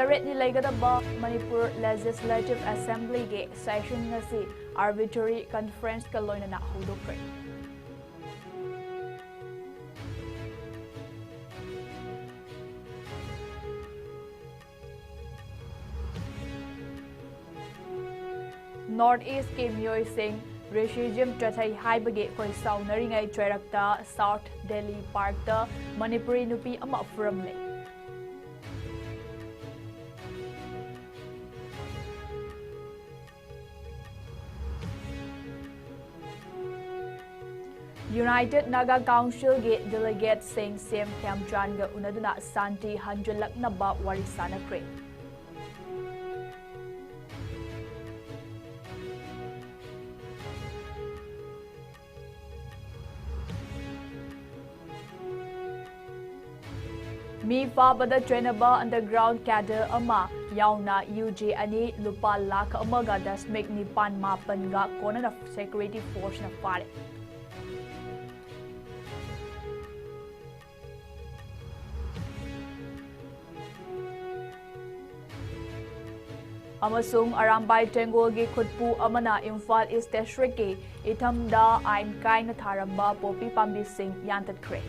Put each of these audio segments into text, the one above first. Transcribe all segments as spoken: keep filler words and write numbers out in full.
ꯇꯔꯦꯠꯅꯤ ꯂꯩꯒꯗꯕ Manipur Legislative Assemblyꯒꯤ session ꯉꯁꯤ arbitrary conferenceꯀ ꯂꯣꯏꯅꯅ ꯍꯧꯗꯣꯛꯈ꯭ꯔꯦ꯫ North Eastꯀꯤ ꯃꯤꯑꯣꯏꯁꯤꯡ racism ꯆꯠꯊꯩ ꯍꯥꯏꯕꯒꯤ ꯈꯣꯏꯁꯥꯎꯅꯔꯤꯉꯩ ꯆꯩꯔꯛꯇ South Delhi Parkꯇ ꯃꯅꯤꯄꯨꯔꯤ ꯅꯨꯄꯤ ꯑꯃ ꯐꯨꯔꯝꯂꯦ꯫ United Naga Councilꯒꯤ delegateꯁꯤꯡ CM ꯈꯦꯝꯆꯥꯟꯒ ꯎꯅꯗꯨꯅ ꯁꯥꯟꯇꯤ ꯍꯟꯖꯤꯜꯂꯛꯅꯕ ꯋꯥꯔꯤ ꯁꯥꯅꯈ꯭ꯔꯦ꯫ ꯃꯤ ꯐꯥꯕꯗ ꯆꯦꯟꯅꯕ underground cadre ꯑꯃ ꯌꯥꯎꯅ UG ꯑꯅꯤ ꯂꯨꯄꯥ ꯂꯥꯈ ꯑꯃꯒ ꯗꯁꯃꯤꯛ ꯅꯤꯄꯥꯟ ꯃꯥꯄꯟꯒ ꯀꯣꯟꯅꯅ security forceꯅ ꯐꯥꯔꯦ꯫ ꯑꯃꯁꯨꯡ ꯑꯔꯥꯝꯕꯥꯏ ꯇꯦꯡꯒꯣꯜꯒꯤ ꯈꯨꯠꯄꯨ ꯑꯃꯅ ꯏꯝꯐꯥꯜ East Districtꯀꯤ ꯏꯊꯝꯗ ꯑꯥꯏꯟ ꯀꯥꯏꯅ ꯊꯥꯔꯝꯕ ꯄꯣꯄꯤ ꯄꯥꯝꯕꯤꯁꯤꯡ ꯌꯥꯟꯊꯠꯈ꯭ꯔꯦ꯫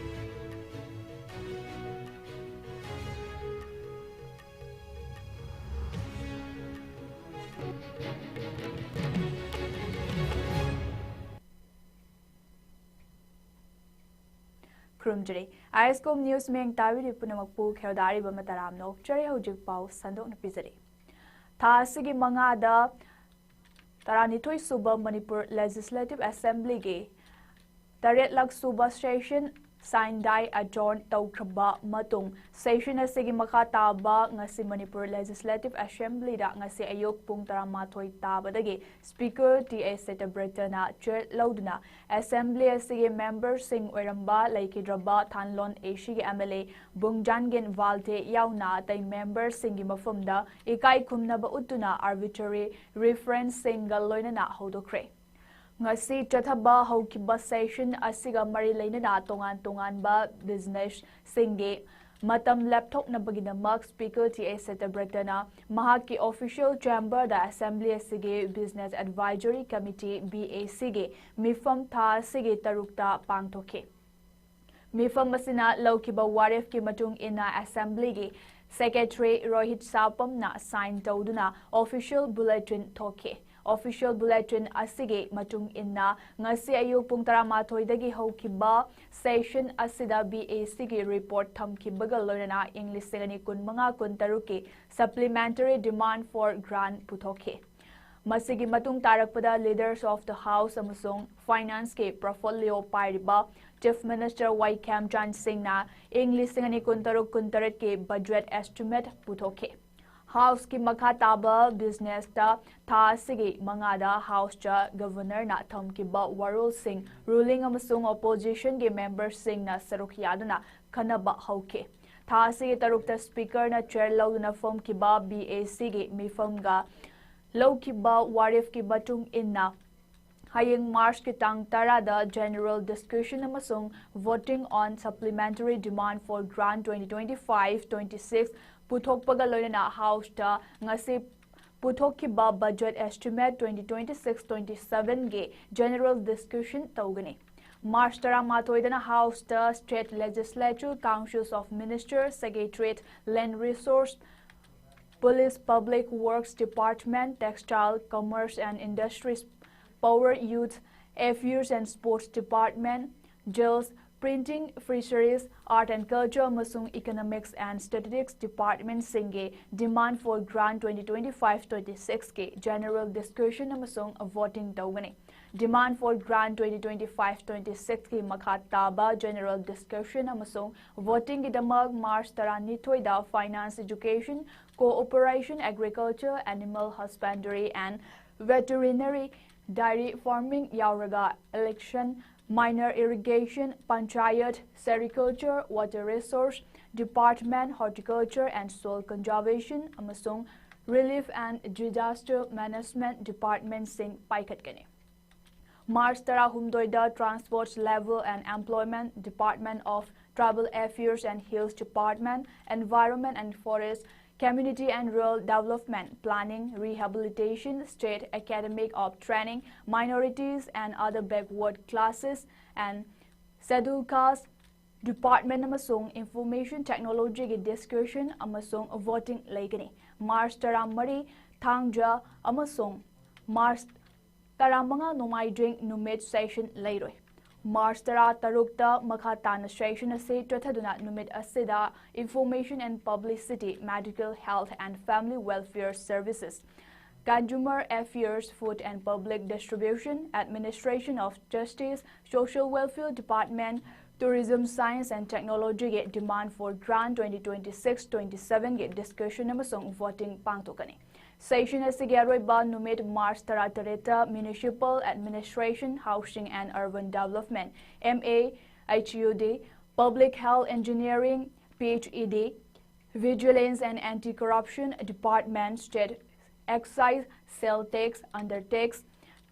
ꯈꯨꯔꯨꯝꯖꯔꯤ꯫ ISCOM News ꯃꯤꯠꯌꯦꯡ ꯇꯥꯕꯤꯔꯤꯕ ꯄꯨꯝꯅꯃꯛꯄꯨ ꯈꯦꯜꯗꯥꯔꯤꯕ ꯃꯇꯔꯥꯝꯅ ꯑꯣꯛꯆꯔꯤ꯫ ꯍꯧꯖꯤꯛ ꯄꯥꯎ ꯁꯟꯗꯣꯛꯅ ꯄꯤꯖꯔꯤ꯫ ꯊꯥ ꯑꯁꯤꯒꯤ ꯃꯉꯥꯗ ꯇꯔꯥꯅꯤꯊꯣꯏ ꯁꯨꯕ ꯃꯅꯤꯄꯨꯔ Legislative Assemblyꯒꯤ ꯇꯔꯦꯠꯂꯛ ꯁꯨꯕ session sign die adjourn ꯇꯧꯈ꯭ꯔꯕ ꯃꯇꯨꯡ, session ꯑꯁꯤꯒꯤ ꯃꯈꯥ ꯇꯥꯕ ꯉꯁꯤ ꯃꯅꯤꯄꯨꯔ Legislative Assemblyꯗ ꯉꯁꯤ ꯑꯌꯨꯛ ꯄꯨꯡ ꯇꯔꯥꯃꯥꯊꯣꯏ ꯇꯥꯕꯗꯒꯤ Speaker ꯇꯤ ꯑꯦꯁ ꯁꯇ꯭ꯌꯕ꯭ꯔꯇꯅ chair ꯂꯧꯗꯨꯅ Assembly ꯑꯁꯤꯒꯤ memberꯁꯤꯡ ꯑꯣꯏꯔꯝꯕ ꯂꯩꯈꯤꯗ꯭ꯔꯕ ꯊꯥꯟꯂꯣꯟ ACꯒꯤ MLA ꯕꯨꯡꯖꯥꯟꯒꯤꯟ ꯚꯥꯜꯇꯦ ꯌꯥꯎꯅ ꯑꯇꯩ memberꯁꯤꯡꯒꯤ ꯃꯐꯝꯗ ꯏꯀꯥꯏ ꯈꯨꯝꯅꯕ ꯎꯠꯇꯨꯅ arbitrary referenceꯁꯤꯡꯒ ꯂꯣꯏꯅꯅ ꯍꯧꯗꯣꯛꯈ꯭ꯔꯦ꯫ ꯉꯁꯤ ꯆꯠꯊꯕ ꯍꯧꯈꯤꯕ session ꯑꯁꯤꯒ ꯃꯔꯤ ꯂꯩꯅꯅ ꯇꯣꯉꯥꯟ ꯇꯣꯉꯥꯟꯕ businessꯁꯤꯡꯒꯤ ꯃꯇꯝ ꯂꯦꯞꯊꯣꯛꯅꯕꯒꯤꯗꯃꯛ Speaker T A ꯁꯇ꯭ꯌꯕ꯭ꯔꯇꯅ ꯃꯍꯥꯛꯀꯤ official chamberꯗ Assembly ꯑꯁꯤꯒꯤ Business Advisory Committee, B A C ꯒꯤ ꯃꯤꯐꯝ ꯊꯥ ꯑꯁꯤꯒꯤ ꯇꯔꯨꯛꯇ ꯄꯥꯡꯊꯣꯛꯈꯤ꯫ ꯃꯤꯐꯝ ꯑꯁꯤꯅ ꯂꯧꯈꯤꯕ ꯋꯥꯔꯦꯞꯀꯤ ꯃꯇꯨꯡ ꯏꯟꯅ Assemblyꯒꯤ Secretary ꯔꯣꯍꯤꯠ ꯁꯥꯄꯝꯅ sign ꯇꯧꯗꯨꯅ official bulletin ꯊꯣꯛꯈꯤ꯫ Official bulletin ꯑꯁꯤꯒꯤ ꯃꯇꯨꯡ ꯏꯟꯅ, ꯉꯁꯤ ꯑꯌꯨꯛ ꯄꯨꯡ ꯇꯔꯥꯃꯥꯊꯣꯏꯗꯒꯤ ꯍꯧꯈꯤꯕ session ꯑꯁꯤꯗ B A Cꯒꯤ report ꯊꯝꯈꯤꯕꯒ ꯂꯣꯏꯅꯅ ꯏꯪ ꯂꯤꯁꯤꯡ ꯑꯅꯤ ꯀꯨꯟꯃꯉꯥ ꯀꯨꯟꯇꯔꯨꯛꯀꯤ supplementary demand for grant ꯄꯨꯊꯣꯛꯈꯤ꯫ ꯃꯁꯤꯒꯤ ꯃꯇꯨꯡ ꯇꯥꯔꯛꯄꯗ Leaders of the House ꯑꯃꯁꯨꯡ Financeꯀꯤ portfolio ꯄꯥꯏꯔꯤꯕ Chief Minister ꯋꯥꯏ ꯈꯦꯝꯆꯥꯟ ꯁꯤꯡꯅ ꯏꯪ ꯂꯤꯁꯤꯡ ꯑꯅꯤ ꯀꯨꯟꯇꯔꯨꯛ ꯀꯨꯟꯇꯔꯦꯠꯀꯤ budget estimate ꯄꯨꯊꯣꯛꯈꯤ꯫ Houseꯀꯤ ꯃꯈꯥ ꯇꯥꯕ businessꯇ ꯊꯥ ꯑꯁꯤꯒꯤ ꯃꯉꯥꯗ Houseꯇ Governorꯅ ꯊꯝꯈꯤꯕ ꯋꯥꯔꯣꯜꯁꯤꯡ ruling ꯑꯃꯁꯨꯡ oppositionꯒꯤ memberꯁꯤꯡꯅ ꯁꯔꯨꯛ ꯌꯥꯗꯨꯅ ꯈꯟꯅꯕ ꯍꯧꯈꯤ꯫ ꯊꯥ ꯑꯁꯤꯒꯤ ꯇꯔꯨꯛꯇ Speakerꯅ chair ꯂꯧꯗꯨꯅ ꯐꯝꯈꯤꯕ B A Cꯒꯤ ꯃꯤꯐꯝꯒ ꯂꯧꯈꯤꯕ ꯋꯥꯔꯦꯞꯀꯤ ꯃꯇꯨꯡ ꯏꯟꯅ, ꯍꯌꯦꯡ Marchꯀꯤ ꯇꯥꯡ ꯇꯔꯥꯗ general discussion ꯑꯃꯁꯨꯡ voting on supplementary demand for grant twenty twenty-five twenty-six ꯄꯨꯊꯣꯛꯄꯒ ꯂꯣꯏꯅꯅ Houseꯇ ꯉꯁꯤ ꯄꯨꯊꯣꯛꯈꯤꯕ budget estimate twenty twenty-six twenty-sevenꯒꯤ general discussion ꯇꯧꯒꯅꯤ꯫ March ꯇꯔꯥꯃꯥꯊꯣꯏꯗꯅ Houseꯇ State Legislature Councils of Ministers, Secretariat, Land Resource, Police, Public Works Department, Textile, Commerce and Industries, Power, Youth Affairs and Sports Department, Jails, Printing, Fisheries, Art and Culture ꯑꯃꯁꯨꯡ Economics and Statistics Departmentꯁꯤꯡꯒꯤ demand for grant twenty twenty-five twenty-sixꯀꯤ general discussion ꯑꯃꯁꯨꯡ voting ꯇꯧꯒꯅꯤ꯫ Demand for grant twenty twenty-five twenty-sixꯀꯤ ꯃꯈꯥ ꯇꯥꯕ general discussion ꯑꯃꯁꯨꯡ votingꯒꯤꯗꯃꯛ March ꯇꯔꯥꯅꯤꯊꯣꯏꯗ Finance, Education, Cooperation, Agriculture, Animal Husbandry and Veterinary, Dairy Farming ꯌꯥꯎꯔꯒ Election, Minor Irrigation, Panchayat, Sericulture, Water Resource Department, Horticulture and Soil Conservation ꯑꯃꯁꯨꯡ Relief and Disaster Management Departmentꯁꯤꯡ ꯄꯥꯏꯈꯠꯀꯅꯤ꯫ March ꯇꯔꯥꯍꯨꯝꯗꯣꯏꯗ Transport, Labour and Employment Department of Tribal Affairs and Hills Department, Environment and Forest, Community and Rural Development, Planning, Rehabilitation, State Academy of Training, Minorities and Other Backward Classes, and Scheduled Caste Department ꯑꯃꯁꯨꯡ Information Technology ꯒꯤ discussion ꯑꯃꯁꯨꯡ voting ꯂꯩꯒꯅꯤ꯫ March ꯇꯔꯥꯃꯔꯤ ꯊꯥꯡꯖ ꯑꯃꯁꯨꯡ March ꯇꯔꯥꯃꯉꯥ ꯅꯣꯡꯃꯥꯏꯖꯤꯡ ꯅꯨꯃꯤꯠ session ꯂꯩꯔꯣꯏ꯫ March ꯇꯔꯥꯇꯔꯨꯛꯇ ꯃꯈꯥ ꯇꯥꯅ session ꯑꯁꯤ ꯆꯠꯊꯗꯨꯅ ꯅꯨꯃꯤꯠ ꯑꯁꯤꯗ Information and Publicity, Medical, Health and Family Welfare Services, Consumer Affairs, Food and Public Distribution, Administration of Justice, Social Welfare Department, Tourism, Science and Technology ꯒꯤ Demand for Grant twenty twenty-six twenty-seven ꯒꯤ discussion ꯑꯃꯁꯨꯡ voting ꯄꯥꯡꯊꯣꯛꯀꯅꯤ꯫ Session ꯑꯁꯤꯒꯤ ꯑꯔꯣꯏꯕ ꯅꯨꯃꯤꯠ March ꯇꯔꯥꯇꯔꯦꯠꯇ Municipal Administration, Housing and Urban Development, M A H U D, Public Health Engineering, P H E D, Vigilance and Anti-Corruption Department, State Excise, Sale Tax, Under Tax,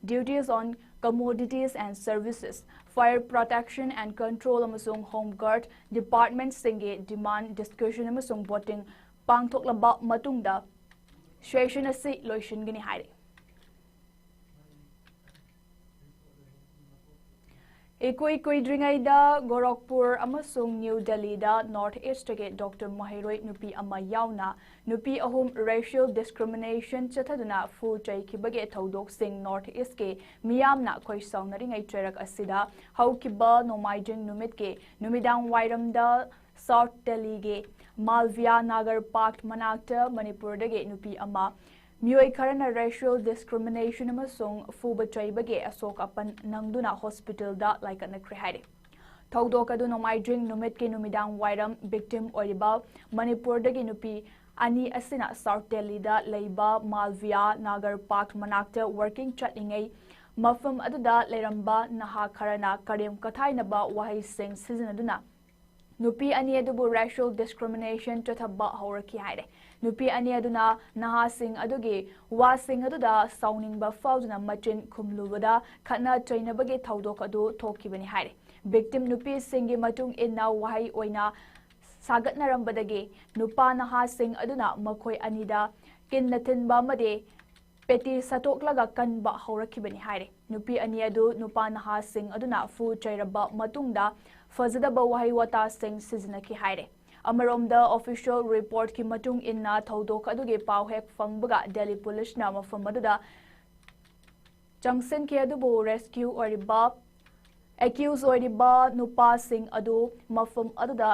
Duties on Commodities and Services, Fire Protection and Control ꯑꯃꯁꯨꯡ Home Guard Department ꯁꯤꯡꯒꯤ demand discussion ꯑꯃꯁꯨꯡ voting ꯄꯥꯡꯊꯣꯛꯂꯕ ꯃꯇꯨꯡꯗ session ꯑꯁꯤ ꯂꯣꯏꯁꯤꯟꯒꯅꯤ ꯍꯥꯏꯔꯤ꯫ ꯏꯀꯨꯏ ꯀꯨꯏꯗ꯭ꯔꯤꯉꯩꯗ ꯒꯣꯔꯈꯄꯨꯔ ꯑꯃꯁꯨꯡ new ꯗꯦꯜꯂꯤꯗ North East ꯇꯒꯤ doctor ꯃꯍꯩꯔꯣꯏ ꯅꯨꯄꯤ ꯑꯃ ꯌꯥꯎꯅ ꯅꯨꯄꯤ ꯑꯍꯨꯝ racial discrimination ꯆꯠꯊꯗꯨꯅ ꯐꯨ ꯆꯩꯈꯤꯕꯒꯤ ꯊꯧꯗꯣꯛꯁꯤꯡ North East ꯀꯤ ꯃꯤꯌꯥꯝꯅ ꯈꯣꯏ ꯁꯥꯎꯅꯔꯤꯉꯩ ꯆꯩꯔꯛ ꯑꯁꯤꯗ ꯍꯧꯈꯤꯕ ꯅꯣꯡꯃꯥꯏꯖꯤꯡ ꯅꯨꯃꯤꯠꯀꯤ ꯅꯨꯃꯤꯗꯥꯡ ꯋꯥꯏꯔꯝꯗ South Delhi ꯒꯤ Malviya Nagar Park ꯃꯅꯥꯛꯇ ꯃꯅꯤꯄꯨꯔꯗꯒꯤ ꯅꯨꯄꯤ ꯑꯃ ꯃꯤꯑꯣꯏ ꯈꯔꯅ racial discrimination ꯑꯃꯁꯨꯡ ꯐꯨꯕ ꯆꯩꯕꯒꯤ ꯑꯁꯣꯛ ꯑꯄꯟ ꯅꯪꯗꯨꯅ hospital ꯗ ꯂꯥꯏꯀꯠꯅꯈ꯭ꯔꯦ ꯍꯥꯏꯔꯤ꯫ ꯊꯧꯗꯣꯛ ꯑꯗꯨ ꯅꯣꯡꯃꯥꯏꯖꯤꯡ ꯅꯨꯃꯤꯠꯀꯤ ꯅꯨꯃꯤꯗꯥꯡ ꯋꯥꯏꯔꯝ victim ꯑꯣꯏꯔꯤꯕ ꯃꯅꯤꯄꯨꯔꯗꯒꯤ ꯅꯨꯄꯤ ꯑꯅꯤ ꯑꯁꯤꯅ South Delhi ꯗ ꯂꯩꯕ Malviya Nagar Park ꯃꯅꯥꯛꯇ walking ꯆꯠꯂꯤꯉꯩ ꯃꯐꯝ ꯑꯗꯨꯗ ꯂꯩꯔꯝꯕ ꯅꯍꯥ ꯈꯔꯅ ꯀꯔꯦꯝ ꯀꯊꯥꯏꯅꯕ ꯋꯥꯍꯩꯁꯤꯡ ꯁꯤꯖꯤꯟꯅꯗꯨꯅ ꯅꯨꯄꯤ ꯑꯅꯤ ꯑꯗꯨꯕꯨ racial discrimination ꯆꯠꯊꯕ ꯍꯧꯔꯛꯈꯤ ꯍꯥꯏꯔꯦ꯫ ꯅꯨꯄꯤ ꯑꯅꯤ ꯑꯗꯨꯅ ꯅꯍꯥꯁꯤꯡ ꯑꯗꯨꯒꯤ ꯋꯥꯁꯤꯡ ꯑꯗꯨꯗ ꯁꯥꯎꯅꯤꯡꯕ ꯐꯥꯎꯗꯨꯅ ꯃꯆꯤꯟ ꯈꯨꯝꯂꯨꯕꯗ ꯈꯠꯅ ꯆꯩꯅꯕꯒꯤ ꯊꯧꯗꯣꯛ ꯑꯗꯨ ꯊꯣꯛꯈꯤꯕꯅꯤ ꯍꯥꯏꯔꯦ꯫ Victim ꯅꯨꯄꯤꯁꯤꯡꯒꯤ ꯃꯇꯨꯡ ꯏꯟꯅ ꯋꯥꯍꯩ ꯑꯣꯏꯅ ꯁꯥꯒꯠꯅꯔꯝꯕꯗꯒꯤ ꯅꯨꯄꯥ ꯅꯍꯥꯁꯤꯡ ꯑꯗꯨꯅ ꯃꯈꯣꯏ ꯑꯅꯤꯗ ꯀꯤꯟꯅ ꯊꯤꯟꯕ ꯑꯃꯗꯤ ꯄꯦꯇꯤ ꯁꯠꯇꯣꯛꯂꯒ ꯀꯟꯕ ꯍꯧꯔꯛꯈꯤꯕꯅꯤ ꯍꯥꯏꯔꯦ꯫ ꯅꯨꯄꯤ ꯑꯅꯤ ꯑꯗꯨ ꯅꯨꯄꯥ ꯅꯍꯥꯁꯤꯡ ꯑꯗꯨꯅ ꯐꯨ ꯆꯩꯔꯕ ꯃꯇꯨꯡꯗ ꯐꯖꯗꯕ ꯋꯥꯍꯩ ꯋꯥꯇꯥꯁꯤꯡ ꯁꯤꯖꯤꯟꯅꯈꯤ ꯍꯥꯏꯔꯦ꯫ ꯑꯃꯔꯣꯝꯗ, official report ꯀꯤ ꯃꯇꯨꯡ ꯏꯟꯅ ꯊꯧꯗꯣꯛ ꯑꯗꯨꯒꯤ ꯄꯥꯎ ꯍꯦꯛ ꯐꯪꯕꯒ ꯗꯦꯜꯂꯤ ꯄꯨꯂꯤꯁꯅ ꯃꯐꯝ ꯑꯗꯨꯗ ꯆꯪꯁꯤꯟꯈꯤ, ꯑꯗꯨꯕꯨ rescue ꯑꯣꯏꯔꯤꯕ, accuse ꯑꯣꯏꯔꯤꯕ ꯅꯨꯄꯥꯁꯤꯡ ꯑꯗꯨ ꯃꯐꯝ ꯑꯗꯨꯗ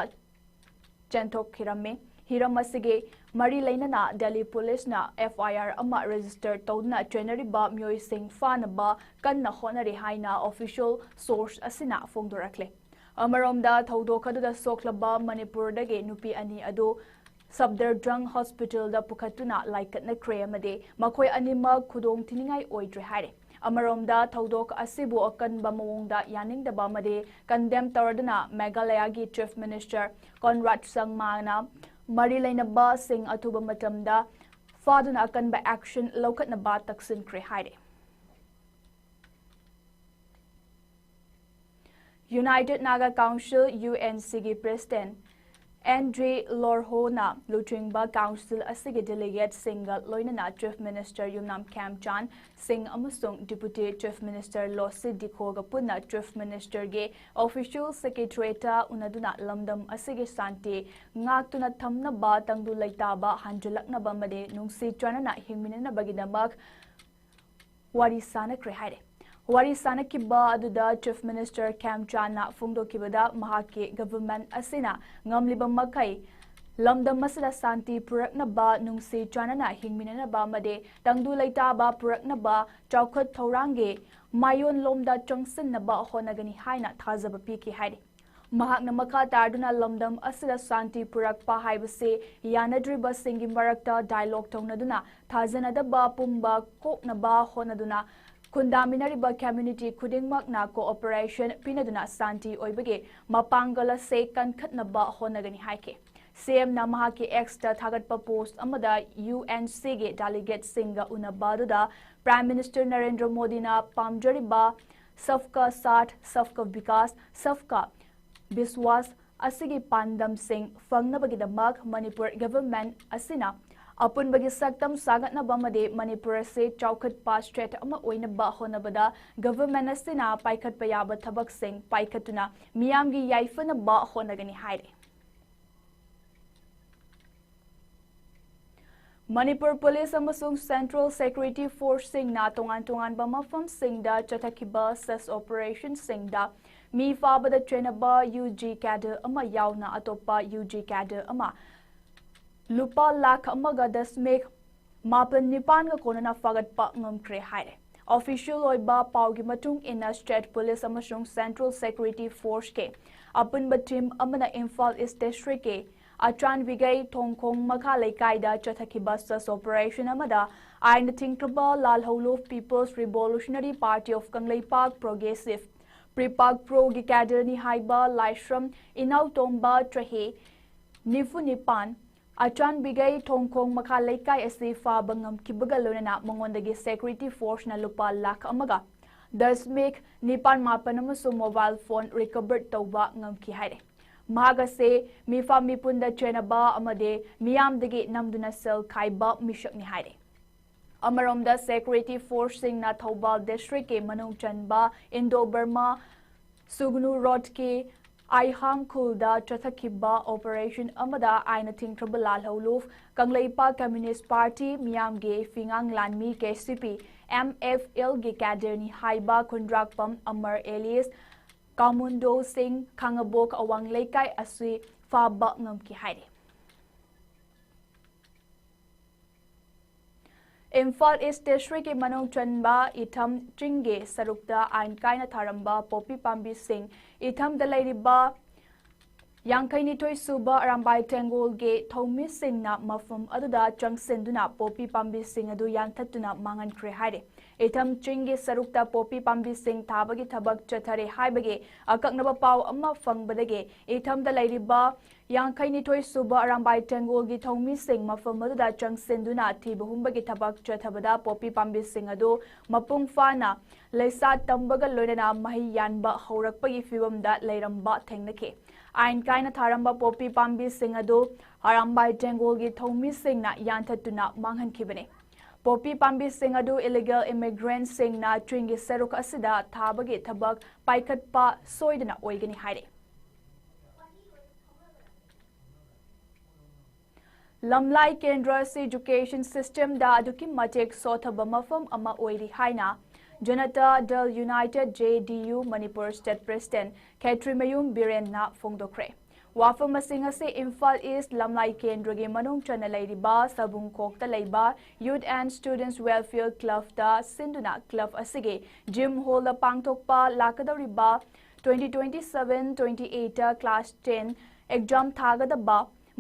ꯆꯦꯟꯊꯣꯛꯈꯤꯔꯝꯃꯤ꯫ ꯍꯤꯔꯝ ꯑꯁꯤꯒꯤ ꯃꯔꯤ ꯂꯩꯅꯅ ꯗꯦꯜꯂꯤ ꯄꯨꯂꯤꯁꯅ F I R ꯑꯃ register ꯇꯧꯗꯨꯅ ꯆꯦꯟꯅꯔꯤꯕ ꯃꯤꯑꯣꯏꯁꯤꯡ ꯐꯥꯅꯕ ꯀꯟꯅ ꯍꯣꯠꯅꯔꯤ ꯍꯥꯏꯅ official source ꯑꯁꯤꯅ ꯐꯣꯡꯗꯣꯔꯛꯂꯦ꯫ ꯑꯃꯔꯣꯝꯗ, ꯊꯧꯗꯣꯛ ꯑꯗꯨꯗ ꯁꯣꯛꯂꯕ ꯃꯅꯤꯄꯨꯔꯗꯒꯤ ꯅꯨꯄꯤ ꯑꯅꯤ ꯑꯗꯨ ꯁꯐꯗꯔꯖꯪ ꯍꯣꯁꯄꯤꯇꯥꯜꯗ ꯄꯨꯈꯠꯇꯨꯅ ꯂꯥꯏꯀꯠꯅꯈ꯭ꯔꯦ ꯑꯃꯗꯤ ꯃꯈꯣꯏ ꯑꯅꯤꯃꯛ ꯈꯨꯗꯣꯡ ꯊꯤꯅꯤꯡꯉꯥꯏ ꯑꯣꯏꯗ꯭ꯔꯦ ꯍꯥꯏꯔꯦ꯫ ꯑꯃꯔꯣꯝꯗ, ꯊꯧꯗꯣꯛ ꯑꯁꯤꯕꯨ ꯑꯀꯟꯕ ꯃꯑꯣꯡꯗ ꯌꯥꯅꯤꯡꯗꯕ ꯑꯃꯗꯤ condemn ꯇꯧꯔꯗꯨꯅ ꯃꯦꯘꯥꯂꯌꯥꯒꯤ Chief Minister ꯀꯣꯟꯔꯥꯗ ꯁꯪꯃꯥꯅ ꯃꯔꯤ ꯂꯩꯅꯕꯁꯤꯡ ꯑꯊꯨꯕ ꯃꯇꯝꯗ ꯐꯥꯗꯨꯅ ꯑꯀꯟꯕ action ꯂꯧꯈꯠꯅꯕ ꯇꯛꯁꯤꯟꯈ꯭ꯔꯦ ꯍꯥꯏꯔꯦ꯫ United Naga Council, U N C ꯒꯤ President ꯑꯦꯟꯗ꯭ꯔꯤ ꯂꯣꯔꯍꯣꯅ ꯂꯨꯆꯤꯡꯕ council ꯑꯁꯤꯒꯤ delegateꯁꯤꯡꯒ ꯂꯣꯏꯅꯅ Chief Minister ꯌꯨꯝꯅꯥꯝ ꯈꯦꯝꯆꯥꯟ ꯁꯤꯡ ꯑꯃꯁꯨꯡ Deputy Chief Minister ꯂꯣꯁꯤ ꯗꯤꯈꯣꯒ ꯄꯨꯟꯅ Chief Ministerꯒꯤ official secretariatꯇ ꯎꯅꯗꯨꯅ ꯂꯝꯗꯝ ꯑꯁꯤꯒꯤ ꯁꯥꯟꯇꯤ ꯉꯥꯛꯇꯨꯅ ꯊꯝꯅꯕ, ꯇꯪꯗꯨ ꯂꯩꯇꯥꯕ ꯍꯟꯖꯤꯜꯂꯛꯅꯕ ꯑꯃꯗꯤ ꯅꯨꯡꯁꯤ ꯆꯥꯟꯅꯅ ꯍꯤꯡꯃꯤꯟꯅꯅꯕꯒꯤꯗꯃꯛ ꯋꯥꯔꯤ ꯁꯥꯅꯈ꯭ꯔꯦ ꯍꯥꯏꯔꯦ꯫ ꯋꯥꯔꯤ ꯁꯥꯅꯈꯤꯕ ꯑꯗꯨꯗ Chief Minister ꯈꯦꯝꯆꯥꯟꯅ ꯐꯣꯡꯗꯣꯛꯈꯤꯕꯗ, ꯃꯍꯥꯛꯀꯤ government ꯑꯁꯤꯅ ꯉꯝꯂꯤꯕ ꯃꯈꯩ ꯂꯝꯗꯝ ꯑꯁꯤꯗ ꯁꯥꯟꯇꯤ ꯄꯨꯔꯛꯅꯕ, ꯅꯨꯡꯁꯤ ꯆꯥꯟꯅꯅ ꯍꯤꯡꯃꯤꯟꯅꯅꯕ ꯑꯃꯗꯤ ꯇꯪꯗꯨ ꯂꯩꯇꯥꯕ ꯄꯨꯔꯛꯅꯕ ꯆꯥꯎꯈꯠ ꯊꯧꯔꯥꯡꯒꯤ ꯃꯥꯏꯑꯣꯟꯂꯣꯝꯗ ꯆꯪꯁꯤꯟꯅꯕ ꯍꯣꯠꯅꯒꯅꯤ ꯍꯥꯏꯅ ꯊꯥꯖꯕ ꯄꯤꯈꯤ ꯍꯥꯏꯔꯤ꯫ ꯃꯍꯥꯛꯅ ꯃꯈꯥ ꯇꯥꯗꯨꯅ ꯂꯝꯗꯝ ꯑꯁꯤꯗ ꯁꯥꯟꯇꯤ ꯄꯨꯔꯛꯄ ꯍꯥꯏꯕꯁꯤ ꯌꯥꯅꯗ꯭ꯔꯤꯕꯁꯤꯡꯒꯤ ꯃꯔꯛꯇ dialogue ꯇꯧꯅꯗꯨꯅ ꯊꯥꯖꯅꯗꯕ ꯄꯨꯝꯕ ꯀꯣꯛꯅꯕ ꯍꯣꯠꯅꯗꯨꯅ ꯈꯨꯟꯗꯥꯃꯤꯟꯅꯔꯤꯕ community ꯈꯨꯗꯤꯡꯃꯛꯅ cooperation ꯄꯤꯅꯗꯨꯅ ꯁꯥꯟꯇꯤ ꯑꯣꯏꯕꯒꯤ ꯃꯄꯥꯡꯒꯜ ꯑꯁꯤ ꯀꯟꯈꯠꯅꯕ ꯍꯣꯠꯅꯒꯅꯤ ꯍꯥꯏꯈꯤ꯫ ꯁꯤꯑꯦꯝꯅ ꯃꯍꯥꯛꯀꯤ X-ꯇ ꯊꯥꯒꯠꯄ post ꯑꯃꯗ UNCꯒꯤ delegateꯁꯤꯡꯒ ꯎꯅꯕ ꯑꯗꯨꯗ Prime Minister ꯅꯔꯦꯟꯗ꯭ꯔ ꯃꯣꯗꯤꯅ ꯄꯥꯝꯖꯔꯤꯕ Sabka Saath, Sabka Vikas, Sabka Vishwas ꯑꯁꯤꯒꯤ ꯄꯥꯟꯗꯝꯁꯤꯡ ꯐꯪꯅꯕꯒꯤꯗꯃꯛ ꯃꯅꯤꯄꯨꯔ government ꯑꯁꯤꯅ ꯑꯄꯨꯟꯕꯒꯤ ꯁꯛꯇꯝ ꯁꯥꯒꯠꯅꯕ ꯑꯃꯗꯤ ꯃꯅꯤꯄꯨꯔ ꯑꯁꯤ ꯆꯥꯎꯈꯠꯄ state ꯑꯃ ꯑꯣꯏꯅꯕ ꯍꯣꯠꯅꯕꯗ government ꯑꯁꯤꯅ ꯄꯥꯏꯈꯠꯄ ꯌꯥꯕ ꯊꯕꯛꯁꯤꯡ ꯄꯥꯏꯈꯠꯇꯨꯅ ꯃꯤꯌꯥꯝꯒꯤ ꯌꯥꯏꯐꯅꯕ ꯍꯣꯠꯅꯒꯅꯤ ꯍꯥꯏꯔꯤ꯫ ꯃꯅꯤꯄꯨꯔ ꯄꯨꯂꯤꯁ ꯑꯃꯁꯨꯡ Central Security Forceꯁꯤꯡꯅ ꯇꯣꯉꯥꯟ ꯇꯣꯉꯥꯟꯕ ꯃꯐꯝꯁꯤꯡꯗ ꯆꯠꯊꯈꯤꯕ search operationꯁꯤꯡꯗ ꯃꯤ ꯐꯥꯕꯗ ꯆꯦꯟꯅꯕ UG cadre ꯑꯃ ꯌꯥꯎꯅ ꯑꯇꯣꯞꯄ UG cadre ꯑꯃ ꯂꯨꯄꯥ ꯂꯥꯈ ꯑꯃꯒ ꯗꯁꯃꯤꯛ ꯃꯥꯄꯟ ꯅꯤꯄꯥꯟꯒ ꯀꯣꯟꯅꯅ ꯐꯥꯒꯠꯄ ꯉꯝꯈ꯭ꯔꯦ ꯍꯥꯏꯔꯦ꯫ Official ꯑꯣꯏꯕ ꯄꯥꯎꯒꯤ ꯃꯇꯨꯡ ꯏꯟꯅ, State Police ꯑꯃꯁꯨꯡ Central Security Forceꯀꯤ ꯑꯄꯨꯟꯕ team ꯑꯃꯅ ꯏꯝꯐꯥꯜ East Districtꯀꯤ ꯑꯆꯥꯟꯕꯤꯒꯩ ꯊꯣꯡꯈꯣꯡ ꯃꯈꯥ ꯂꯩꯀꯥꯏꯗ ꯆꯠꯊꯈꯤꯕ search operation ꯑꯃꯗ ꯑꯥꯏꯟꯅ ꯊꯤꯡꯈ꯭ꯔꯕ ꯂꯥꯜꯍꯧꯂꯨꯞ People's Revolutionary Party of Kangleipak, Progressive, PREPAK-Proꯒꯤ cadreꯅꯤ ꯍꯥꯏꯕ ꯂꯥꯏꯁ꯭ꯔꯝ ꯏꯅꯥꯎꯇꯣꯝꯕ, ꯆꯍꯤ ꯅꯤꯐꯨ ꯅꯤꯄꯥꯟ, ꯑꯆꯥꯟꯕꯤꯒꯩ ꯊꯣꯡꯈꯣꯡ ꯃꯈꯥ ꯂꯩꯀꯥꯏ ꯑꯁꯤ ꯐꯥꯕ ꯉꯝꯈꯤꯕꯒ ꯂꯣꯏꯅꯅ ꯃꯉꯣꯟꯗꯒꯤ Security Forceꯅ ꯂꯨꯄꯥ ꯂꯥꯈ ꯑꯃꯒ ꯗꯁꯃꯤꯛ ꯅꯤꯄꯥꯟ ꯃꯥꯄꯟ ꯑꯃꯁꯨꯡ mobile phone recover ꯇꯧꯕ ꯉꯝꯈꯤ ꯍꯥꯏꯔꯦ꯫ ꯃꯍꯥꯛ ꯑꯁꯤ ꯃꯤꯐꯥ ꯃꯤꯄꯨꯟꯗ ꯆꯦꯟꯅꯕ ꯑꯃꯗꯤ ꯃꯤꯌꯥꯝꯗꯒꯤ ꯅꯝꯗꯨꯅ ꯁꯦꯜ ꯈꯥꯏꯕ ꯃꯤꯁꯛꯅꯤ ꯍꯥꯏꯔꯦ꯫ ꯑꯃꯔꯣꯝꯗ, Security Forceꯁꯤꯡꯅ ꯊꯧꯕꯥꯜ Districtꯀꯤ ꯃꯅꯨꯡ ꯆꯟꯕ Indo-Burma Sugnu Roadꯀꯤ ꯑꯥꯏꯍꯥꯡ ꯈꯨꯜꯗ ꯆꯠꯊꯈꯤꯕ operation ꯑꯃꯗ ꯑꯥꯏꯟꯅ ꯊꯤꯡꯈ꯭ꯔꯕ ꯂꯥꯜꯍꯧꯂꯨꯞ ꯀꯪꯂꯩꯄꯥꯛ Communist Party ꯃꯤꯌꯥꯝꯒꯤ ꯐꯤꯉꯥꯡ ꯂꯥꯟꯃꯤ, KCP, MFLꯒꯤ cadreꯅꯤ ꯍꯥꯏꯕ ꯈꯨꯟꯗ꯭ꯔꯥꯛꯄꯝ ꯑꯃꯔ alias ꯀꯥꯃꯨꯟꯗꯣ ꯁꯤꯡ, ꯈꯥꯉꯕꯣꯛ ꯑꯋꯥꯡ ꯂꯩꯀꯥꯏ ꯑꯁꯤ ꯐꯥꯕ ꯉꯝꯈꯤ ꯍꯥꯏꯔꯤ꯫ ꯏꯝꯐꯥꯜ East Districtꯀꯤ ꯃꯅꯨꯡ ꯆꯟꯕ ꯏꯊꯝ ꯆꯤꯡꯒꯤ ꯁꯔꯨꯛꯇ ꯑꯥꯏꯟ ꯀꯥꯏꯅ ꯊꯥꯔꯝꯕ ꯄꯣꯄꯤ ꯄꯥꯝꯕꯤꯁꯤꯡ, ꯏꯊꯝꯗ ꯂꯩꯔꯤꯕ ꯌꯥꯡꯈꯩꯅꯤꯊꯣꯏ ꯁꯨꯕ ꯑꯔꯥꯝꯕꯥꯏ ꯇꯦꯡꯒꯣꯜꯒꯤ ꯊꯧꯃꯤꯁꯤꯡꯅ ꯃꯐꯝ ꯑꯗꯨꯗ ꯆꯪꯁꯤꯟꯗꯨꯅ ꯄꯣꯄꯤ ꯄꯥꯝꯕꯤꯁꯤꯡ ꯑꯗꯨ ꯌꯥꯟꯊꯠꯇꯨꯅ ꯃꯥꯡꯍꯟꯈ꯭ꯔꯦ ꯍꯥꯏꯔꯤ꯫ ꯏꯊꯝ ꯆꯤꯡꯒꯤ ꯁꯔꯨꯛꯇ ꯄꯣꯄꯤ ꯄꯥꯝꯕꯤꯁꯤꯡ ꯊꯥꯕꯒꯤ ꯊꯕꯛ ꯆꯠꯊꯔꯦ ꯍꯥꯏꯕꯒꯤ ꯑꯀꯛꯅꯕ ꯄꯥꯎ ꯑꯃ ꯐꯪꯕꯗꯒꯤ ꯏꯊꯝꯗ ꯂꯩꯔꯤꯕ ꯌꯥꯡꯈꯩꯅꯤꯊꯣꯏ ꯁꯨꯕ ꯑꯔꯥꯝꯕꯥꯏ ꯇꯦꯡꯒꯣꯜꯒꯤ ꯊꯧꯃꯤꯁꯤꯡ ꯃꯐꯝ ꯑꯗꯨꯗ ꯆꯪꯁꯤꯟꯗꯨꯅ ꯊꯤꯕ ꯍꯨꯝꯕꯒꯤ ꯊꯕꯛ ꯆꯠꯊꯕꯗ ꯄꯣꯄꯤ ꯄꯥꯝꯕꯤꯁꯤꯡ ꯑꯗꯨ ꯃꯄꯨꯡ ꯐꯥꯅ ꯂꯩꯁꯥ ꯇꯝꯕꯒ ꯂꯣꯏꯅꯅ ꯃꯍꯩ ꯌꯥꯟꯕ ꯍꯧꯔꯛꯄꯒꯤ ꯐꯤꯕꯝꯗ ꯂꯩꯔꯝꯕ ꯊꯦꯡꯅꯈꯤ꯫ ꯑꯥꯏꯟ ꯀꯥꯏꯅ ꯊꯥꯔꯝꯕ ꯄꯣꯄꯤ ꯄꯥꯝꯕꯤꯁꯤꯡ ꯑꯗꯨ ꯑꯔꯥꯝꯕꯥꯏ ꯇꯦꯡꯒꯣꯜꯒꯤ ꯊꯧꯃꯤꯁꯤꯡꯅ ꯌꯥꯟꯊꯠꯇꯨꯅ ꯃꯥꯡꯍꯟꯈꯤꯕꯅꯤ꯫ ꯄꯣꯄꯤ ꯄꯥꯝꯕꯤꯁꯤꯡ ꯑꯗꯨ ꯏꯂꯤꯒꯦꯜ ꯏꯃꯤꯒ꯭ꯔꯦꯟꯠꯁꯤꯡꯅ ꯆꯤꯡꯒꯤ ꯁꯔꯨꯛ ꯑꯁꯤꯗ ꯊꯥꯕꯒꯤ ꯊꯕꯛ ꯄꯥꯏꯈꯠꯄ ꯁꯣꯏꯗꯅ ꯑꯣꯏꯒꯅꯤ ꯍꯥꯏꯔꯤ꯫ ꯂꯝꯂꯥꯏ ꯀꯦꯟꯗ꯭ꯔ ꯑꯁꯤ ꯏꯖꯨꯀꯦꯁꯟ ꯁꯤꯁꯇꯦꯝꯗ ꯑꯗꯨꯛꯀꯤ ꯃꯇꯤꯛ ꯁꯣꯊꯕ ꯃꯐꯝ ꯑꯃ ꯑꯣꯏꯔꯤ ꯍꯥꯏꯅ ꯖꯅꯇꯥ ꯗꯜ ꯌꯨꯅꯥꯏꯇꯦꯗ, ꯖꯦ ꯗꯤ ꯌꯨ, ꯃꯅꯤꯄꯨꯔ ꯁ꯭ꯇꯦꯠ ꯄ꯭ꯔꯦꯁꯤꯗꯦꯟꯠ ꯈꯦꯇ꯭ꯔꯤꯃꯌꯨꯝ ꯕꯤꯔꯦꯟꯅ ꯐꯣꯡꯗꯣꯛꯈ꯭ꯔꯦ꯫ ꯋꯥꯐꯝꯁꯤꯡ ꯑꯁꯤ ꯏꯝꯐꯥꯜ ꯏꯁ ꯂꯝꯂꯥꯏ ꯀꯦꯟꯗ꯭ꯔꯒꯤ ꯃꯅꯨꯡ ꯆꯟꯅ ꯂꯩꯔꯤꯕ ꯁꯕꯨꯡꯈꯣꯛꯇ ꯂꯩꯕ ꯌꯨꯊ ꯑꯦꯟ ꯁ꯭ꯇꯨꯗꯦꯟꯠꯁ ꯋꯦꯜꯐꯤꯌꯔ ꯀ꯭ꯂꯕꯇ ꯁꯤꯟꯗꯨꯅ ꯀ꯭ꯂꯕ ꯑꯁꯤꯒꯤ ꯖꯤꯝ ꯍꯣꯜꯗ ꯄꯥꯡꯊꯣꯛꯄ ꯂꯥꯛꯀꯗꯧꯔꯤꯕ ꯇ꯭ꯋꯦꯟꯇꯤ ꯇ꯭ꯋꯦꯟꯇꯤ ꯁꯚꯦꯟ ꯇ꯭ꯋꯦꯟꯇꯤ ꯑꯩꯠꯇ ꯀ꯭ꯂꯥꯁ ꯇꯦꯟ ꯑꯦꯛꯖꯥꯝ ꯊꯥꯒꯗꯕ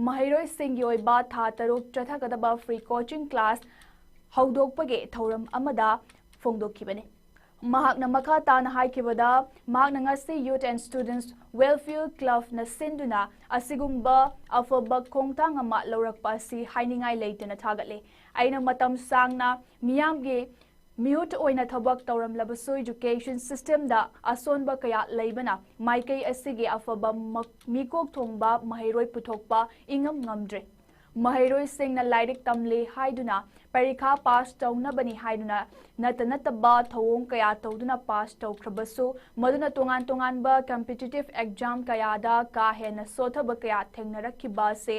ꯃꯍꯩꯔꯣꯏꯁꯤꯡꯒꯤ ꯑꯣꯏꯕ ꯊꯥ ꯇꯔꯨꯛ ꯆꯠꯊꯒꯗꯕ ꯐ꯭ꯔꯤ ꯀꯣꯆꯤꯡ ꯀ꯭ꯂꯥꯁ ꯍꯧꯗꯣꯛꯄꯒꯤ ꯊꯧꯔꯝ ꯑꯃꯗ ꯐꯣꯡꯗꯣꯛꯈꯤꯕꯅꯤ꯫ ꯃꯍꯥꯛꯅ ꯃꯈꯥ ꯇꯥꯅ ꯍꯥꯏꯈꯤꯕꯗ, ꯃꯍꯥꯛꯅ ꯉꯁꯤ ꯌꯨꯊ ꯑꯦꯟ ꯁ꯭ꯇꯨꯗꯦꯟꯠꯁ ꯋꯦꯜꯐꯤꯌꯔ ꯀ꯭ꯂꯕꯅ ꯁꯤꯟꯗꯨꯅ ꯑꯁꯤꯒꯨꯝꯕ ꯑꯐꯕ ꯈꯣꯡꯊꯥꯡ ꯑꯃ ꯂꯧꯔꯛꯄ ꯑꯁꯤ ꯍꯥꯏꯅꯤꯡꯉꯥꯏ ꯂꯩꯇꯅ ꯊꯥꯒꯠꯂꯤ꯫ ꯑꯩꯅ ꯃꯇꯝ ꯁꯥꯡꯅ ꯃꯤꯌꯥꯝꯒꯤ ꯃꯤꯍꯨꯠ ꯑꯣꯏꯅ ꯊꯕꯛ ꯇꯧꯔꯝꯂꯕꯁꯨ, ꯏꯖꯨꯀꯦꯁꯟ ꯁꯤꯁꯇꯦꯝꯗ ꯑꯁꯣꯟꯕ ꯀꯌꯥ ꯂꯩꯕꯅ ꯃꯥꯏꯀꯩ ꯑꯁꯤꯒꯤ ꯑꯐꯕ ꯃ-, ꯃꯤꯀꯣꯛ ꯊꯣꯡꯕ ꯃꯍꯩꯔꯣꯏ ꯄꯨꯊꯣꯛꯄ ꯏꯉꯝ ꯉꯝꯗ꯭ꯔꯦ꯫ ꯃꯍꯩꯔꯣꯏꯁꯤꯡꯅ ꯂꯥꯏꯔꯤꯛ ꯇꯝꯂꯤ ꯍꯥꯏꯗꯨꯅ, ꯄꯔꯤꯈꯥ ꯄꯥꯁ ꯇꯧꯅꯕꯅꯤ ꯍꯥꯏꯗꯨꯅ ꯅꯠꯇ ꯅꯠꯇꯕ ꯊꯧꯑꯣꯡ ꯀꯌꯥ ꯇꯧꯗꯨꯅ ꯄꯥꯁ ꯇꯧꯈ꯭ꯔꯕꯁꯨ, ꯃꯗꯨꯅ ꯇꯣꯉꯥꯟ ꯇꯣꯉꯥꯟꯕ ꯀꯝꯄꯤꯇꯤꯇꯤꯚ ꯑꯦꯛꯖꯥꯝ ꯀꯌꯥꯗ ꯀꯥ ꯍꯦꯟꯅ ꯁꯣꯊꯕ ꯀꯌꯥ ꯊꯦꯡꯅꯔꯛꯈꯤꯕ ꯑꯁꯤ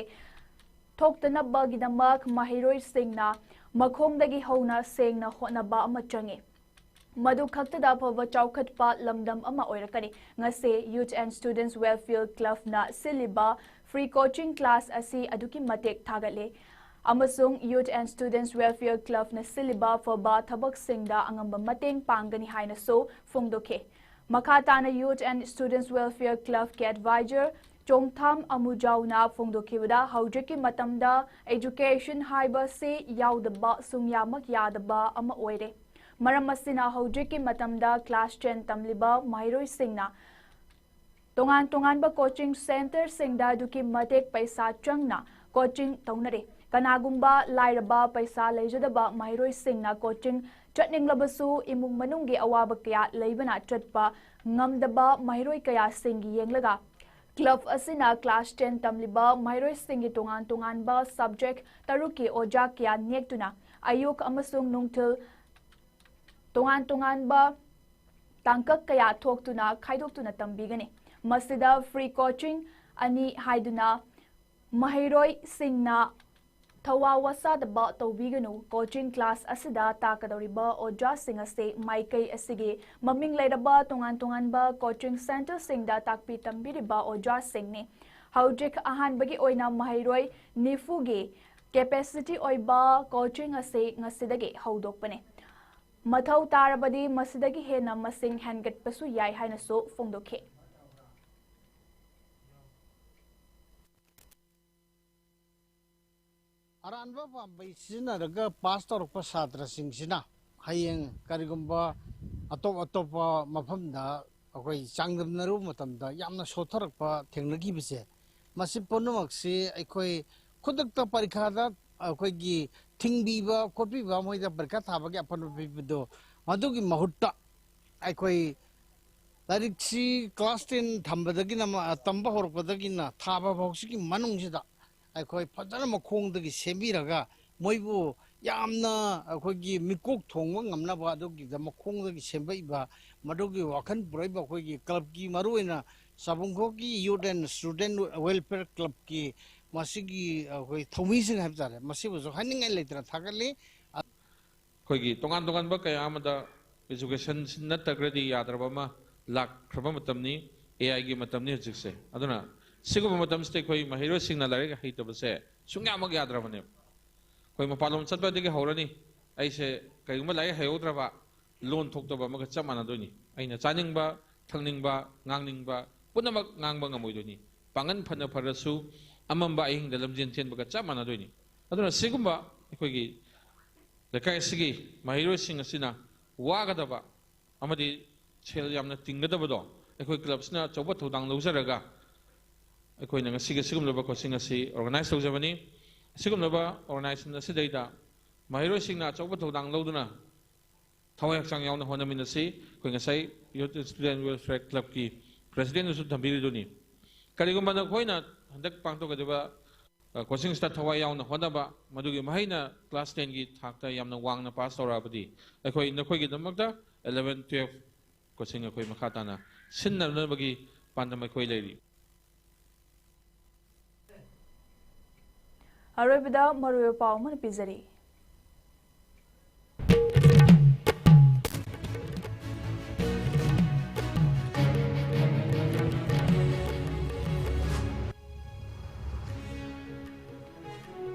ꯊꯣꯛꯇꯅꯕꯒꯤꯗꯃꯛ ꯃꯍꯩꯔꯣꯏꯁꯤꯡꯅ ꯃꯈꯣꯡꯗꯒꯤ ꯍꯧꯅ ꯁꯦꯡꯅ ꯍꯣꯠꯅꯕ ꯑꯃ ꯆꯪꯏ꯫ ꯃꯗꯨ ꯈꯛꯇꯗ ꯑꯐꯕ ꯆꯥꯎꯈꯠꯄ ꯂꯝꯗꯝ ꯑꯃ ꯑꯣꯏꯔꯛꯀꯅꯤ꯫ ꯉꯁꯤ ꯌꯨꯊ ꯑꯦꯟ ꯁ꯭ꯇꯨꯗꯦꯟꯠꯁ ꯋꯦꯜꯐꯤꯌꯔ ꯀ꯭ꯂꯕꯅ ꯁꯤꯜꯂꯤꯕ ꯐ꯭ꯔꯤ ꯀꯣꯆꯤꯡ ꯀ꯭ꯂꯥꯁ ꯑꯁꯤ ꯑꯗꯨꯛꯀꯤ ꯃꯇꯤꯛ ꯊꯥꯒꯠꯂꯤ ꯑꯃꯁꯨꯡ ꯌꯨꯊ ꯑꯦꯟ ꯁ꯭ꯇꯨꯗꯦꯟꯠꯁ ꯋꯦꯜꯐꯤꯌꯔ ꯀ꯭ꯂꯕꯅ ꯁꯤꯜꯂꯤꯕ ꯑꯐꯕ ꯊꯕꯛꯁꯤꯡꯗ ꯑꯉꯝꯕ ꯃꯇꯦꯡ ꯄꯥꯡꯒꯅꯤ ꯍꯥꯏꯅꯁꯨ ꯐꯣꯡꯗꯣꯛꯈꯤ꯫ ꯃꯈꯥ ꯇꯥꯅ ꯌꯨꯊ ꯑꯦꯟ ꯁ꯭ꯇꯨꯗꯦꯟꯠꯁ ꯋꯦꯜꯐꯤꯌꯔ ꯀ꯭ꯂꯕꯀꯤ ꯑꯦꯗꯚꯥꯏꯖꯔ ꯆꯣꯡꯊꯥꯝ ꯑꯃꯨꯖꯥꯎꯅ ꯐꯣꯡꯗꯣꯛꯈꯤꯕꯗ, ꯍꯧꯖꯤꯛꯀꯤ ꯃꯇꯝꯗ ꯏꯖꯨꯀꯦꯁꯟ ꯍꯥꯏꯕꯁꯤ ꯌꯥꯎꯗꯕ ꯁꯨꯡꯌꯥꯃꯛ ꯌꯥꯗꯕ ꯑꯃ ꯑꯣꯏꯔꯦ꯫ ꯃꯔꯝ ꯑꯁꯤꯅ ꯍꯧꯖꯤꯛꯀꯤ ꯃꯇꯝꯗ class ten ꯇꯝꯂꯤꯕ ꯃꯍꯩꯔꯣꯏꯁꯤꯡꯅ ꯇꯣꯉꯥꯟ ꯇꯣꯉꯥꯟꯕ coaching centreꯁꯤꯡꯗ ꯑꯗꯨꯛꯀꯤ ꯃꯇꯤꯛ ꯄꯩꯁꯥ ꯆꯪꯅ coaching ꯇꯧꯅꯔꯤ꯫ ꯀꯅꯥꯒꯨꯝꯕ ꯂꯥꯏꯔꯕ, ꯄꯩꯁꯥ ꯂꯩꯖꯗꯕ ꯃꯍꯩꯔꯣꯏꯁꯤꯡꯅ coaching ꯆꯠꯅꯤꯡꯂꯕꯁꯨ ꯏꯃꯨꯡ ꯃꯅꯨꯡꯒꯤ ꯑꯋꯥꯕ ꯀꯌꯥ ꯂꯩꯕꯅ ꯆꯠꯄ ꯉꯝꯗꯕ ꯃꯍꯩꯔꯣꯏ ꯀꯌꯥꯁꯤꯡ ꯌꯦꯡꯂꯒ club ꯑꯁꯤꯅ class ten ꯇꯝꯂꯤꯕ ꯃꯍꯩꯔꯣꯏꯁꯤꯡꯒꯤ ꯇꯣꯉꯥꯟ ꯇꯣꯉꯥꯟꯕ subject ꯇꯔꯨꯛꯀꯤ ꯑꯣꯖꯥ ꯀꯌꯥ ꯅꯦꯛꯇꯨꯅ ꯑꯌꯨꯛ ꯑꯃꯁꯨꯡ ꯅꯨꯡꯊꯤꯜ ꯇꯣꯉꯥꯟ ꯇꯣꯉꯥꯟꯕ ꯇꯥꯡꯀꯛ ꯀꯌꯥ ꯊꯣꯛꯇꯨꯅ ꯈꯥꯏꯗꯣꯛꯇꯨꯅ ꯇꯝꯕꯤꯒꯅꯤ꯫ ꯃꯁꯤꯗ free coaching ꯑꯅꯤ ꯍꯥꯏꯗꯨꯅ ꯃꯍꯩꯔꯣꯏꯁꯤꯡꯅ ꯊꯋꯥ ꯋꯥꯁꯥꯗꯕ ꯇꯧꯕꯤꯒꯅꯨ꯫ Coaching class ꯑꯁꯤꯗ ꯇꯥꯛꯀꯗꯧꯔꯤꯕ ꯑꯣꯖꯥꯁꯤꯡ ꯑꯁꯤ ꯃꯥꯏꯀꯩ ꯑꯁꯤꯒꯤ ꯃꯃꯤꯡ ꯂꯩꯔꯕ ꯇꯣꯉꯥꯟ ꯇꯣꯉꯥꯟꯕ coaching centreꯁꯤꯡꯗ ꯇꯥꯛꯄꯤ ꯇꯝꯕꯤꯔꯤꯕ ꯑꯣꯖꯥꯁꯤꯡꯅꯤ꯫ ꯍꯧꯖꯤꯛ ꯑꯍꯥꯟꯕꯒꯤ ꯑꯣꯏꯅ ꯃꯍꯩꯔꯣꯏ ꯅꯤꯐꯨꯒꯤ capacity ꯑꯣꯏꯕ coaching ꯑꯁꯤ ꯉꯁꯤꯗꯒꯤ ꯍꯧꯗꯣꯛꯄꯅꯤ꯫ ꯃꯊꯧ ꯇꯥꯔꯕꯗꯤ ꯃꯁꯤꯗꯒꯤ ꯍꯦꯟꯅ ꯃꯁꯤꯡ ꯍꯦꯟꯒꯠꯄꯁꯨ ꯌꯥꯏ ꯍꯥꯏꯅꯁꯨ ꯐꯣꯡꯗꯣꯛꯈꯤ꯫ ꯑꯔꯥꯟꯕ ꯄꯥꯝꯕꯩ ꯁꯤꯖꯤꯟꯅꯔꯒ ꯄꯥꯁ ꯇꯧꯔꯛꯄ ꯁꯥꯇ꯭ꯔꯁꯤꯡꯁꯤꯅ ꯍꯌꯦꯡ ꯀꯔꯤꯒꯨꯝꯕ ꯑꯇꯣꯞ ꯑꯇꯣꯞꯄ ꯃꯐꯝꯗ ꯑꯩꯈꯣꯏ ꯆꯥꯡꯗꯝꯅꯔꯨꯕ ꯃꯇꯝꯗ ꯌꯥꯝꯅ ꯁꯣꯠꯊꯔꯛꯄ ꯊꯦꯡꯅꯈꯤꯕꯁꯦ, ꯃꯁꯤ ꯄꯨꯝꯅꯃꯛꯁꯤ ꯑꯩꯈꯣꯏ ꯈꯨꯗꯛꯇ ꯄꯔꯤꯈꯥꯗ ꯑꯩꯈꯣꯏꯒꯤ ꯊꯤꯡꯕꯤꯕ ꯈꯣꯠꯄꯤꯕ, ꯃꯣꯏꯗ ꯄꯔꯤꯈꯥ ꯊꯥꯕꯒꯤ ꯑꯄꯟꯕ ꯄꯤꯕꯗꯣ, ꯃꯗꯨꯒꯤ ꯃꯍꯨꯠꯇ ꯑꯩꯈꯣꯏ ꯂꯥꯏꯔꯤꯛꯁꯤ class ten ꯊꯝꯕꯗꯒꯤꯅ ꯃ-, ꯇꯝꯕ ꯍꯧꯔꯛꯄꯗꯒꯤꯅ ꯊꯥꯕ ꯐꯥꯎꯁꯤꯒꯤ ꯃꯅꯨꯡꯁꯤꯗ ꯑꯩꯈꯣꯏ ꯐꯖꯅ ꯃꯈꯣꯡꯗꯒꯤ ꯁꯦꯝꯕꯤꯔꯒ ꯃꯣꯏꯕꯨ ꯌꯥꯝꯅ ꯑꯩꯈꯣꯏꯒꯤ ꯃꯤꯀꯣꯛ ꯊꯣꯡꯕ ꯉꯝꯅꯕ ꯑꯗꯨꯒꯤꯗ ꯃꯈꯣꯡꯗꯒꯤ ꯁꯦꯝꯕꯤꯕ, ꯃꯗꯨꯒꯤ ꯋꯥꯈꯜ ꯄꯨꯔꯛꯏꯕ ꯑꯩꯈꯣꯏꯒꯤ clubꯀꯤ, ꯃꯔꯨꯑꯣꯏꯅ ꯆꯥꯕꯨꯡꯈꯣꯛꯀꯤ Youth and Student Welfare Clubꯀꯤ ꯃꯁꯤꯒꯤ ꯑꯩꯈꯣꯏ ꯊꯧꯃꯤꯁꯤꯡ ꯍꯥꯏꯕ ꯇꯥꯔꯦ, ꯃꯁꯤꯕꯨꯁꯨ ꯍꯥꯏꯅꯤꯡꯉꯥꯏ ꯂꯩꯇꯅ ꯊꯥꯒꯠꯂꯤ꯫ ꯑꯩꯈꯣꯏꯒꯤ ꯇꯣꯉꯥꯟ ꯇꯣꯉꯥꯟꯕ ꯀꯌꯥ ꯑꯃꯗ education ꯅꯠꯇ꯭ꯔꯒꯗꯤ ꯌꯥꯗ꯭ꯔꯕ ꯑꯃ ꯂꯥꯛꯈ꯭ꯔꯕ ꯃꯇꯝꯅꯤ꯫ AIꯒꯤ ꯃꯇꯝꯅꯤ ꯍꯧꯖꯤꯛꯁꯦ꯫ ꯑꯗꯨꯅ ꯁꯤꯒꯨꯝꯕ ꯃꯇꯝꯁꯤꯗ ꯑꯩꯈꯣꯏ ꯃꯍꯩꯔꯣꯏꯁꯤꯡꯅ ꯂꯥꯏꯔꯤꯛ ꯍꯩꯇꯕꯁꯦ ꯁꯨꯡꯌꯥꯃꯛ ꯌꯥꯗ꯭ꯔꯕꯅꯦꯕ꯫ ꯑꯩꯈꯣꯏ ꯃꯄꯥꯟꯂꯣꯝ ꯆꯠꯄꯗꯒꯤ ꯍꯧꯔꯅꯤ꯫ ꯑꯩꯁꯦ ꯀꯔꯤꯒꯨꯝꯕ ꯂꯥꯏꯔꯤꯛ ꯍꯩꯍꯧꯗ꯭ꯔꯕ, ꯂꯣꯟ ꯊꯣꯛꯇꯕ ꯑꯃꯒ ꯆꯞ ꯃꯥꯟꯅꯗꯣꯏꯅꯤ꯫ ꯑꯩꯅ ꯆꯥꯅꯤꯡꯕ, ꯊꯛꯅꯤꯡꯕ, ꯉꯥꯡꯅꯤꯡꯕ ꯄꯨꯝꯅꯃꯛ ꯉꯥꯡꯕ ꯉꯝꯃꯣꯏꯗꯣꯏꯅꯤ꯫ ꯄꯥꯡꯒꯜ ꯐꯅ ꯐꯔꯁꯨ ꯑꯃꯝꯕ ꯑꯍꯤꯡꯗ ꯂꯝꯖꯦꯟ ꯆꯦꯟꯕꯒ ꯆꯞ ꯃꯥꯟꯅꯗꯣꯏꯅꯤ꯫ ꯑꯗꯨꯅ ꯁꯤꯒꯨꯝꯕ ꯑꯩꯈꯣꯏꯒꯤ ꯂꯩꯀꯥꯏ ꯑꯁꯤꯒꯤ ꯃꯍꯩꯔꯣꯏꯁꯤꯡ ꯑꯁꯤꯅ ꯋꯥꯒꯗꯕ ꯑꯃꯗꯤ ꯁꯦꯜ ꯌꯥꯝꯅ ꯇꯤꯡꯒꯗꯕꯗꯣ ꯑꯩꯈꯣꯏ ꯀ꯭ꯂꯕꯁꯤꯅ ꯑꯆꯧꯕ ꯊꯧꯗꯥꯡ ꯂꯧꯖꯔꯒ ꯑꯩꯈꯣꯏꯅ ꯉꯁꯤꯒꯤ ꯑꯁꯤꯒꯨꯝꯂꯕ ꯀꯣꯆꯤꯡ ꯑꯁꯤ ꯑꯣꯔꯒꯅꯥꯏꯖ ꯇꯧꯖꯕꯅꯤ꯫ ꯑꯁꯤꯒꯨꯝꯂꯕ ꯑꯣꯔꯒꯅꯥꯏꯖꯦꯁꯟ ꯑꯁꯤꯗꯩꯗ ꯃꯍꯩꯔꯣꯏꯁꯤꯡꯅ ꯑꯆꯧꯕ ꯊꯧꯗꯥꯡ ꯂꯧꯗꯨꯅ ꯊꯋꯥꯏ ꯍꯛꯆꯥꯡ ꯌꯥꯎꯅ ꯍꯣꯠꯅꯃꯤꯟꯅꯁꯤ꯫ ꯑꯩꯈꯣꯏ ꯉꯁꯥꯏ ꯌꯨꯠ ꯁ꯭ꯇꯨꯗꯦꯟꯠ ꯋꯦꯜꯐꯤꯌꯔ ꯀ꯭ꯂꯕꯀꯤ ꯄ꯭ꯔꯦꯁꯤꯗꯦꯟꯠꯅꯁꯨ ꯊꯝꯕꯤꯔꯤꯗꯨꯅꯤ꯫ ꯀꯔꯤꯒꯨꯝꯕ ꯅꯈꯣꯏꯅ ꯍꯟꯗꯛ ꯄꯥꯡꯊꯣꯛꯀꯗꯕ ꯀꯣꯆꯤꯡꯁꯤꯗ ꯊꯋꯥꯏ ꯌꯥꯎꯅ ꯍꯣꯠꯅꯕ, ꯃꯗꯨꯒꯤ ꯃꯍꯩꯅ ꯀ꯭ꯂꯥꯁ ꯇꯦꯟꯒꯤ ꯊꯥꯛꯇ ꯌꯥꯝꯅ ꯋꯥꯡꯅ ꯄꯥꯁ ꯇꯧꯔꯛꯑꯕꯗꯤ ꯑꯩꯈꯣꯏ ꯅꯈꯣꯏꯒꯤꯗꯃꯛꯇ ꯏꯂꯦꯚꯦꯟ ꯇꯨꯌꯦꯜꯐ ꯀꯣꯆꯤꯡ ꯑꯩꯈꯣꯏ ꯃꯈꯥ ꯇꯥꯅ ꯁꯤꯟꯅꯅꯕꯒꯤ ꯄꯥꯟꯗꯝ ꯑꯩꯈꯣꯏ ꯂꯩꯔꯤ꯫ ꯑꯔꯣꯏꯕꯗ ꯃꯔꯨꯑꯣꯏꯕ ꯄꯥꯎ ꯑꯃꯅ ꯄꯤꯖꯔꯤ꯫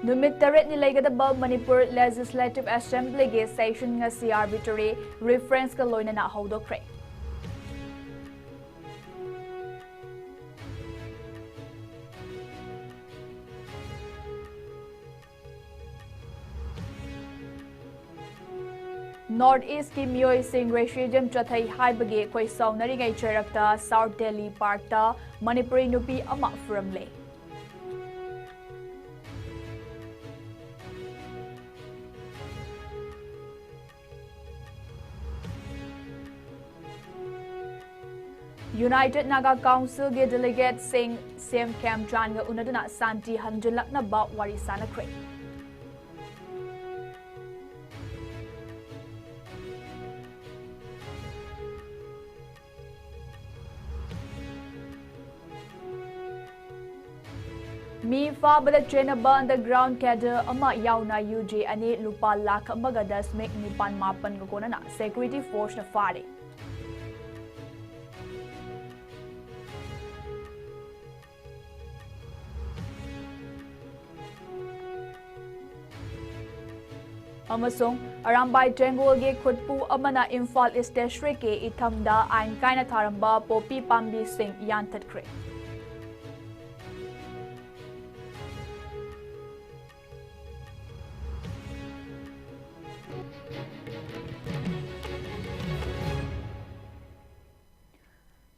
ꯅꯨꯃꯤꯠ ꯇꯔꯦꯠꯅꯤ ꯂꯩꯒꯗꯕ ꯃꯅꯤꯄꯨꯔ ꯂꯦꯖꯤꯁꯂꯦꯇꯤꯚ ꯑꯦꯁꯦꯝꯕ꯭ꯂꯤꯒꯤ ꯁꯦꯁꯟ ꯉꯁꯤ ꯑꯥꯔꯕꯤꯇ꯭ꯔꯦꯔꯤ ꯔꯤꯐꯔꯦꯟꯁꯀ ꯂꯣꯏꯅꯅ ꯍꯧꯗꯣꯛꯈ꯭ꯔꯦ꯫ ꯅꯣꯔꯠ ꯏꯁꯀꯤ ꯃꯤꯑꯣꯏꯁꯤꯡ ꯔꯦꯁꯤꯖꯝ ꯆꯠꯊꯩ ꯍꯥꯏꯕꯒꯤ ꯈꯣꯏꯁꯥꯎꯅꯔꯤꯉꯩ ꯆꯩꯔꯛꯇ ꯁꯥꯎꯠ ꯗꯦꯜꯂꯤ ꯄꯥꯔꯛꯇ ꯃꯅꯤꯄꯨꯔꯤ ꯅꯨꯄꯤ ꯑꯃ ꯐꯨꯔꯝꯂꯦ꯫ ꯌꯨꯅꯥꯏꯇꯦꯗ ꯅꯥꯒꯥ ꯀꯥꯎꯟꯁꯤꯜꯒꯤ ꯗꯦꯂꯤꯒꯦꯠꯁꯤꯡ ꯁꯤ ꯑꯦꯝ ꯈꯦꯝꯆꯥꯟꯒ ꯎꯅꯗꯨꯅ ꯁꯥꯟꯇꯤ ꯍꯟꯖꯤꯜꯂꯛꯅꯕ ꯋꯥꯔꯤ ꯁꯥꯟꯅꯈ꯭ꯔꯦ꯫ ꯃꯤ ꯐꯥꯕꯗ ꯆꯦꯟꯅꯕ ꯑꯟꯗꯔꯒ꯭ꯔꯥꯎꯟ ꯀꯦꯗꯔ ꯑꯃ ꯌꯥꯎꯅ ꯌꯨ ꯖꯦ ꯑꯅꯤ ꯂꯨꯄꯥ ꯂꯥꯈ ꯑꯃꯒ ꯗꯁꯃꯤꯛ ꯅꯤꯄꯥꯟ ꯃꯥꯄꯟꯒ ꯀꯣꯟꯅꯅ ꯁꯦꯀ꯭ꯌꯨꯔꯤꯇꯤ ꯐꯣꯔꯁꯅ ꯐꯥꯔꯦ꯫ ꯑꯃꯁꯨꯡ ꯑꯔꯥꯝꯕꯥꯏ ꯇꯦꯡꯒꯣꯜꯒꯤ ꯈꯨꯠꯄꯨ ꯑꯃꯅ ꯏꯝꯐꯥꯜ ꯏꯁ ꯗꯤꯁꯇ꯭ꯔꯤꯛꯀꯤ ꯏꯊꯝꯗ ꯑꯥꯏꯟ ꯀꯥꯏꯅ ꯊꯥꯔꯝꯕ ꯄꯣꯄꯤ ꯄꯥꯝꯕꯤꯁꯤꯡ ꯌꯥꯟꯊꯠꯈ꯭ꯔꯦ꯫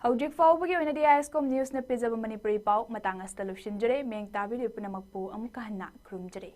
ꯍꯧꯖꯤꯛ ꯐꯥꯎꯕꯒꯤ ꯑꯣꯏꯅꯗꯤ ꯑꯥꯏ ꯑꯦꯁ ꯀꯣꯝ ꯅ꯭ꯌꯨꯁꯅ ꯄꯤꯖꯕ ꯃꯅꯤꯄꯨꯔꯤ ꯄꯥꯎ ꯃꯇꯥꯡ ꯑꯁꯤꯗ ꯂꯣꯏꯁꯤꯟꯖꯔꯦ꯫ ꯃꯤꯌꯦꯡ ꯇꯥꯕꯤꯔꯤꯕ ꯄꯨꯝꯅꯃꯛꯄꯨ ꯑꯃꯨꯛꯀ ꯍꯟꯅ ꯈꯨꯔꯨꯝꯖꯔꯤ꯫